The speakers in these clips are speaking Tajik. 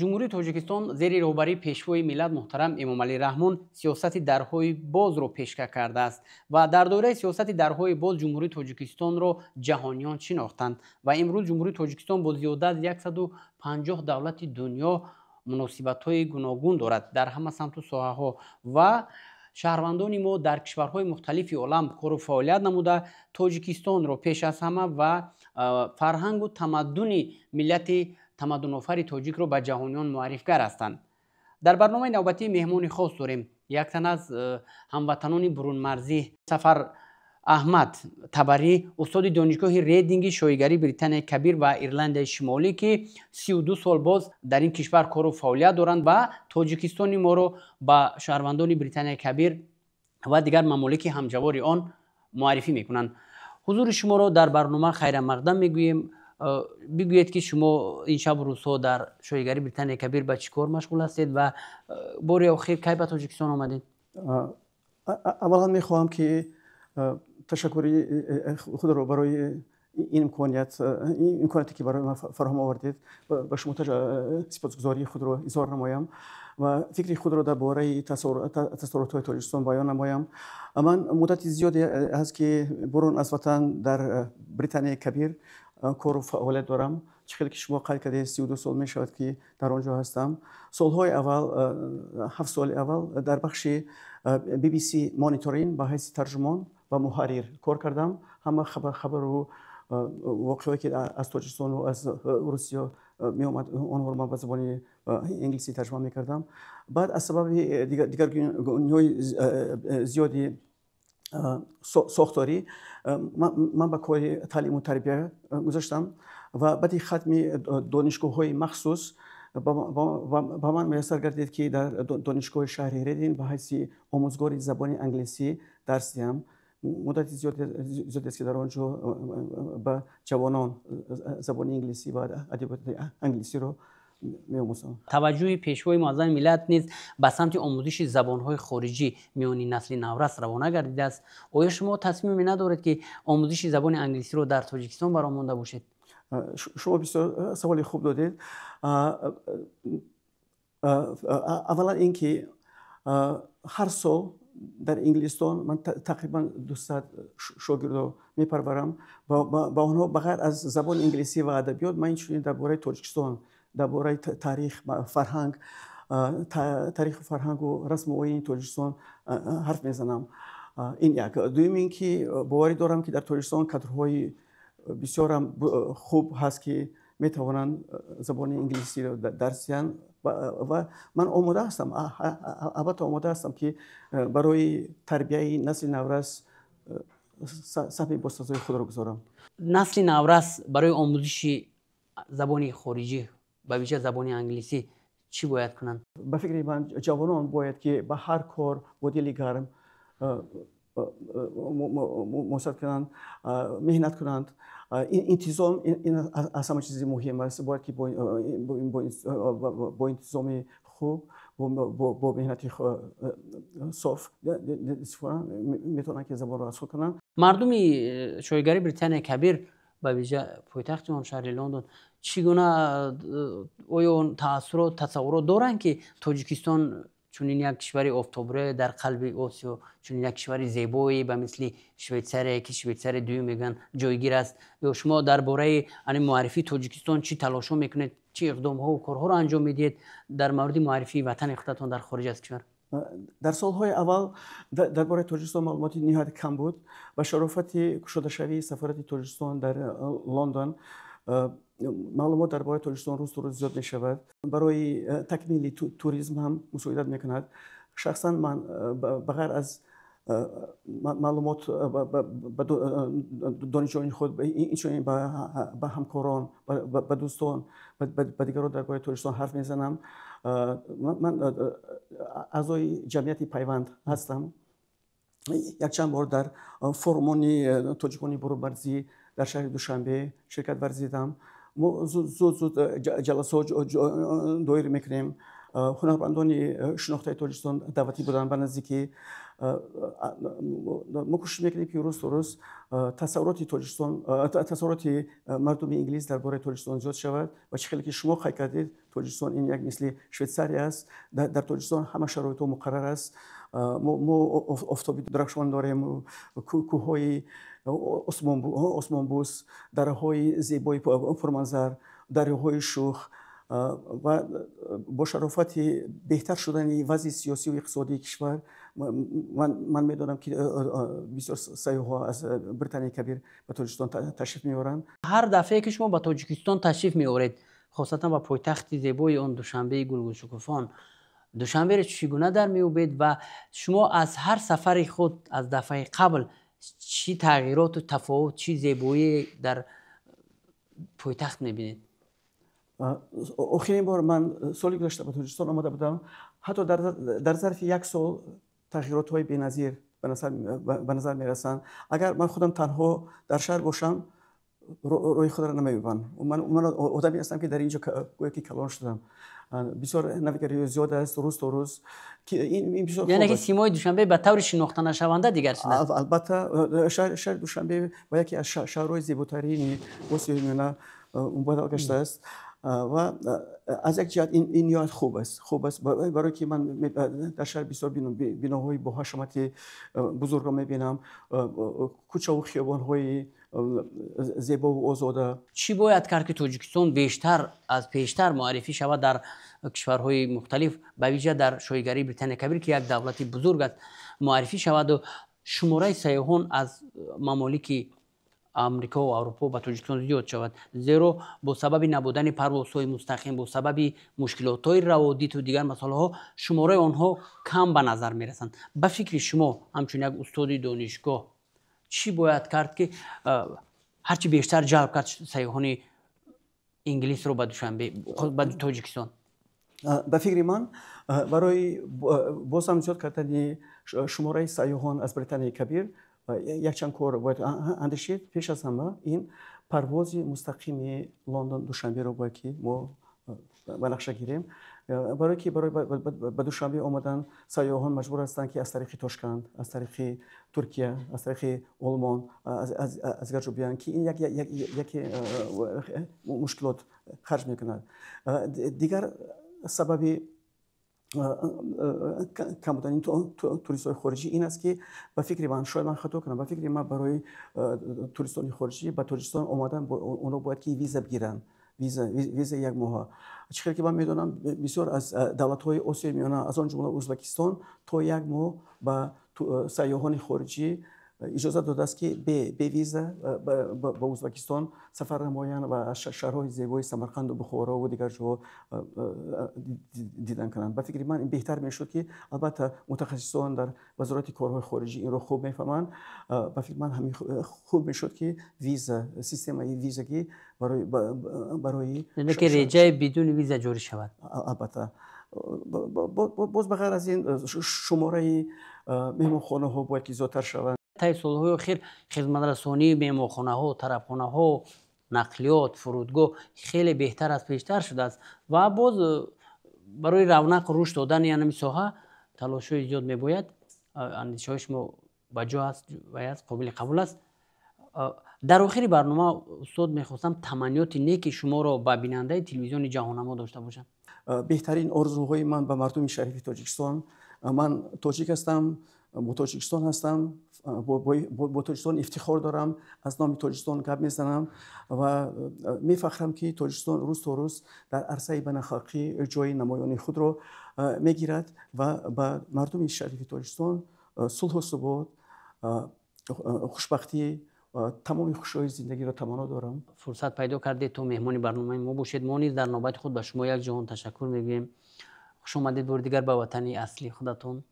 Ҷумҳурии Тоҷикистон зери роҳбарии Пешвои миллат муҳтарам Эмомалӣ Раҳмон сиёсати дарҳои бозро пешка кардааст ва дар доираи сиёсати дарҳои боз Ҷумҳурии Тоҷикистонро ҷаҳониён шинохтанд ва имрӯз Ҷумҳурии Тоҷикистон бо зиёда аз 150 давлати дунё муносибатҳои гуногун дорад дар ҳама самту соҳаҳо ва шаҳрвандони мо дар кишварҳои мухталифи олам кору фаъолият намуда, Тоҷикистонро пеш аз ҳама ва фарҳангу тамаддуни миллати тамаддунофари тоҷикро ба ҷаҳониён муаррифгар ҳастанд. Дар барномаи навбатӣ меҳмони хос дорем, як тан аз ҳамватанони бурунмарзӣ, Сафар Аҳмад Табарӣ, устоди Донишгоҳи Рединги Шоҳигарии Британияи Кабир ва Ирландияи Шимолӣ, ки 32 сол боз дар ин кишвар кору фаъолият доранд ва Тоҷикистони моро ба шаҳрвандони Британияи Кабир ва дигар мамолики ҳамҷавори он муаррифӣ мекунанд. Ҳузури шуморо дар барнома хайрамақдам мегӯем. Бигӯед, ки шумо ин шабу рӯзҳо дар Шоҳигарии Британияи Кабир ба чӣ кор машғул ҳастед ва бори охир кай ба Тоҷикистон омадед? Аввалан мехоҳам, ки ташаккури худро барои ин имконияте, ки барои ман фароҳам овардед, ба шумо сипосгузории худро изҳор намоям ва фикри худро дар бораи тасаррутҳои Тоҷикистон баён намоям. Ман муддати зиёде аст, ки бурун аз ватан дар Британияи Кабир кору фаъолият дорам. Чӣ хеле ки шумо қайд кардед, 32 сол мешавад, ки дар он ҷо ҳастам. Солҳои аввал, 7 соли аввал, дар бахши BBC Monitoring ба ҳайси тарҷумон ва муҳаррир кор кардам. Ҳама хабару воқеое, ки аз Тоҷикистону аз Русия меомад, онҳоро ман ба забони инглисӣ тарҷума мекардам. Баъд аз сабаби дигаргуниҳои зиёди сохторӣ ман ба кори таълиму тарбия гузаштам ва баъди хатми донишгоҳҳои махсус ба ман муяссар гардид, ки дар Донишгоҳи шаҳри Редин ба ҳайси омӯзгори забони англисӣ дарс диҳам. Муддати зиёдест, ки дар он ҷо ба ҷавонон забони инглисӣ ва адабиёти англисиро меомӯзам. Таваҷҷӯҳи Пешвои муаззами миллат низ ба самти омӯзиши забонҳои хориҷӣ миёни насли наврас равона гардидааст. Оё шумо тасмиме надоред, ки омӯзиши забони англисиро дар Тоҷикистон бароҳ монда бошед? Шумо бисёр саволи хуб додед. Аввалан ин ки ҳар сол дар Инглистон ман тақрибан 200 шогирдо мепарварам. Ба онҳо ба ғайр аз забони инглисӣ ва адабиёт ман инчунин дар бораи Тоҷикистон, дар бораи таърих, фарҳанг, таъриху фарҳангу расму оини Тоҷикистон ҳарф мезанам. Ин як. Дуюм ин ки боварӣ дорам, ки дар Тоҷикистон кадрҳои бисёрам хуб ҳаст, ки метавонанд забони инглисиро дарс диҳанд, ва ман омода ҳастам, албатта омода ҳастам, ки барои тарбияи насли наврас саҳми босазои худро гузорам. Насли наврас барои омӯзиши забони хориҷӣ, ба вижа забони англисӣ, чӣ бояд кунанд? Ба фикри ман, ҷавонон бояд, ки ба ҳар кор бо дили гарм муосират кунанд, меҳнат кунанд. Интизом ин аз ҳама чизи муҳим аст. Бояд, ки бо интизоми хуб, бо меҳнати соф метавонанд, ки забонро аз худ кунанд. Мардуми Шоҳигарии Британияи Кабир, ба вижа пойтахти он, шаҳри Лондон, чӣ гуна, оё таассурот, тасаввурот доранд, ки Тоҷикистон чунин як кишвари офтобрӯя дар қалби Осиё, чунин як кишвари зебое ба мисли Швейтсария, ки Швейтсария дуюм мегӯянд, ҷойгир аст? Ё шумо дар бораи ани муаррифии Тоҷикистон чӣ талошҳо мекунед, чӣ иқдомҳову корҳоро анҷом медиҳед дар мавриди муаррифии ватани худатон дар хориҷ аз кишвар? Дар солҳои аввал дар бораи Тоҷикистон маълумоти ниҳоят кам буд. Ба шарофати кушодашавии сафорати Тоҷикистон дар Лондон маълумот дар бораи Тоҷикистон рӯз то рӯз зиёд мешавад. Барои такмили туризм ҳам мусоидат мекунад. Шахсан ман ба ғайр аз маълумот ба донишҷӯёни худ, инчунин ба ҳамкорон, ба дӯстон, ба дигарон дар бораи Тоҷикистон ҳарф мезанам. Ман аъзои ҷамъияти «Пайванд» ҳастам. Якчанд бор дар форумони тоҷикони бурунмарзӣ дар шаҳри Душанбе ширкат варзидам. Мо зуд зуд ҷаласаҳо доир мекунем. Ҳунармандони шинохтаи Тоҷикистон даъватӣ буданд ба наздикӣ. Мо кӯшиш мекунем, ки рӯз то рӯз тасаввуроти Тоҷикистон, тасаввуроти мардуми инглиз дар бораи Тоҷикистон зиёд шавад. Ва чӣ хеле ки шумо қайд кардед, Тоҷикистон ин як мисли Швейтсария аст. Дар Тоҷикистон ҳама шароитҳо муқаррар аст. Мо офтоби дурахшон дорем, кӯҳҳои осмонбӯс, дараҳои зебои пурманзар, дарёҳои шух. Ва бо шарофати беҳтар шудани вазъи сиёсию иқтисодии кишвар ман медонам, ки бисёр сайёҳҳо аз Британияи Кабир ба Тоҷикистон ташриф меоранд. Ҳар дафъае, ки шумо ба Тоҷикистон ташриф меоред, хосатан ба пойтахти зебои он, Душанбеи гулгулшукуфон, Душанберо чӣ гуна дар меёбед ва шумо аз ҳар сафари худ аз дафъаи қабл чӣ тағйироту тафовут, чӣ зебоие дар пойтахт мебинед? Охирин бор ман соли гузашта ба Тоҷикистон омада будам. Ҳатто дар зарфи як сол тағйиротҳои беназир ба назар мерасанд. Агар ман худам танҳо дар шаҳр бошам, роҳи худро намеёбам. Ман одаме ҳастам, ки дар ин ҷо гӯё ки калон шудам. Бисёр навигариҳо зиёд аст рӯз то рӯз. Яъне ки симои Душанбе ба таври шинохтанашаванда дигар шудааст. Албатта, шаҳри Душанбе ба яке аз шаҳрҳои зеботарини Осиёи Миёна мубаддал гаштааст. Ва аз як ҷиҳат ин ниҳоят хуб аст, хуб аст, барое ки ман дар шаҳр бисёр биноҳои боҳашамати бузургро мебинам, кӯчаву хиёбонҳои зебову озода. Чӣ бояд кард, ки Тоҷикистон бештар аз пештар муаррифӣ шавад дар кишварҳои мухталиф, ба вижа дар Шоҳигарии Британия Кабир, ки як давлати бузург аст, муаррифӣ шаваду шумораи сайёҳон аз мамолики Амрико ва Аврупо ба Тоҷикистон зиёд шавад? Зеро бо сабаби набудани парвозҳои мустақим, бо сабаби мушкилотҳои раводиту дигар масъалаҳо шумораи онҳо кам ба назар мерасанд. Ба фикри шумо, ҳамчун як устоди донишгоҳ, чӣ бояд кард, ки ҳарчи бештар ҷалб кард сайёҳони инглисро ба Душанбе, ба Тоҷикистон? Ба фикри ман, барои боз ҳам зиёд кардани шумораи сайёҳон аз Британияи Кабир якчанд кор бояд андешид. Пеш аз ҳама, ин парвози мустақими Лондон Душанберо бояд ки мо ба нақша гирем, барое ки барои ба Душанбе омадан сайёҳон маҷбур ҳастанд, ки аз тариқи Тошканд, аз тариқи Туркия, аз тариқи Олмон, аз дигар ҷо биёянд, ки ин яке мушкилот харҷ мекунад. Дигар сабаби кам будани туристҳои хориҷӣ ин аст, ки ба фикри ман, шояд ман хато кунам, ба фикри ман, барои туристони хориҷӣ ба Тоҷикистон омадан онҳо бояд ки виза бигиранд, виза як моҳа. Чӣ хел ки ман медонам, бисёр аз давлатҳои Осиёи Миёна, аз он ҷумла Ӯзбекистон, то як моҳ ба сайёҳони хориҷӣ иҷозат додааст, ки бе виза ба Ӯзбекистон сафар намоянд ва аз шаҳрҳои зебои Самарқанду Бухорову дигар ҷоҳо дидан кунанд. Ба фикри ман, ин беҳтар мешуд, ки албатта мутахассисон дар Вазорати корҳои хориҷӣ инро хуб мефаҳманд, ба фикри ман, ҳамин хуб мешуд, ки виза, системаи визагӣ барои ки реҷаи бидуни виза ҷорӣ шавад. Албатта. Боз ба ғайр аз ин, шумораи меҳмонхонаҳо бояд ки зиёдтар шаванд. Таи солҳои охир хизматрасонии меҳмонхонаҳо, тарабхонаҳо, нақлиёт, фурудгоҳ хеле беҳтар аз пештар шудааст ва боз барои равнақу рушд додани ҳамин соҳа талошҳои зиёд мебояд. Андешаҳои шумо ба ҷо аст ва аст, қобили қабул аст. Дар охири барнома, устод, мехостам таманниёти неки шуморо ба бинандаи телевизиони Ҷаҳоннамо дошта бошам. Беҳтарин орзуҳои ман ба мардуми шарифи Тоҷикистон. Ман тоҷик ҳастам, бо Тоҷикистон ҳастам, бо Тоҷикистон ифтихор дорам, аз номи Тоҷикистон гап мезанам ва мефахрам, ки Тоҷикистон рӯз то рӯз дар арсаи байналхалқӣ ҷои намоёни худро мегирад. Ва ба мардуми шарифи Тоҷикистон сулҳу субот, хушбахтӣ, тамоми хушиҳои зиндагиро таманно дорам. Фурсат пайдо кардед, то меҳмони барномаи мо бошед. Мо низ дар навбати худ ба шумо як ҷаҳон ташаккур мегӯем. Хуш омадед бори дигар ба ватани аслии худатон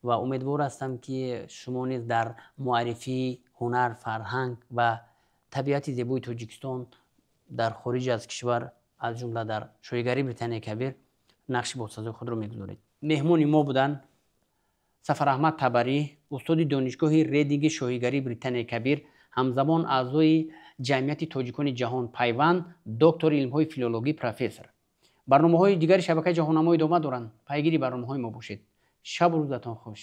ва умедвор ҳастам, ки шумо низ дар муаррифии ҳунар, фарҳанг ва табиати зебои Тоҷикистон дар хориҷ аз кишвар, аз ҷумла дар Шоҳигарии Британияи Кабир, нақши босазои худро мегузоред. Меҳмони мо буданд Сафараҳмад Табарӣ, устоди Донишгоҳи Рединги Шоҳигарии Британияи Кабир, ҳамзамон аъзои Ҷамъияти тоҷикони ҷаҳон Пайванд, доктори илмҳои филологӣ, профессор. Барномаҳои дигари шабакаи Ҷаҳоннамо идома доранд. Пайгири барномаҳои мо бошед. Шабу рӯзатон хуш.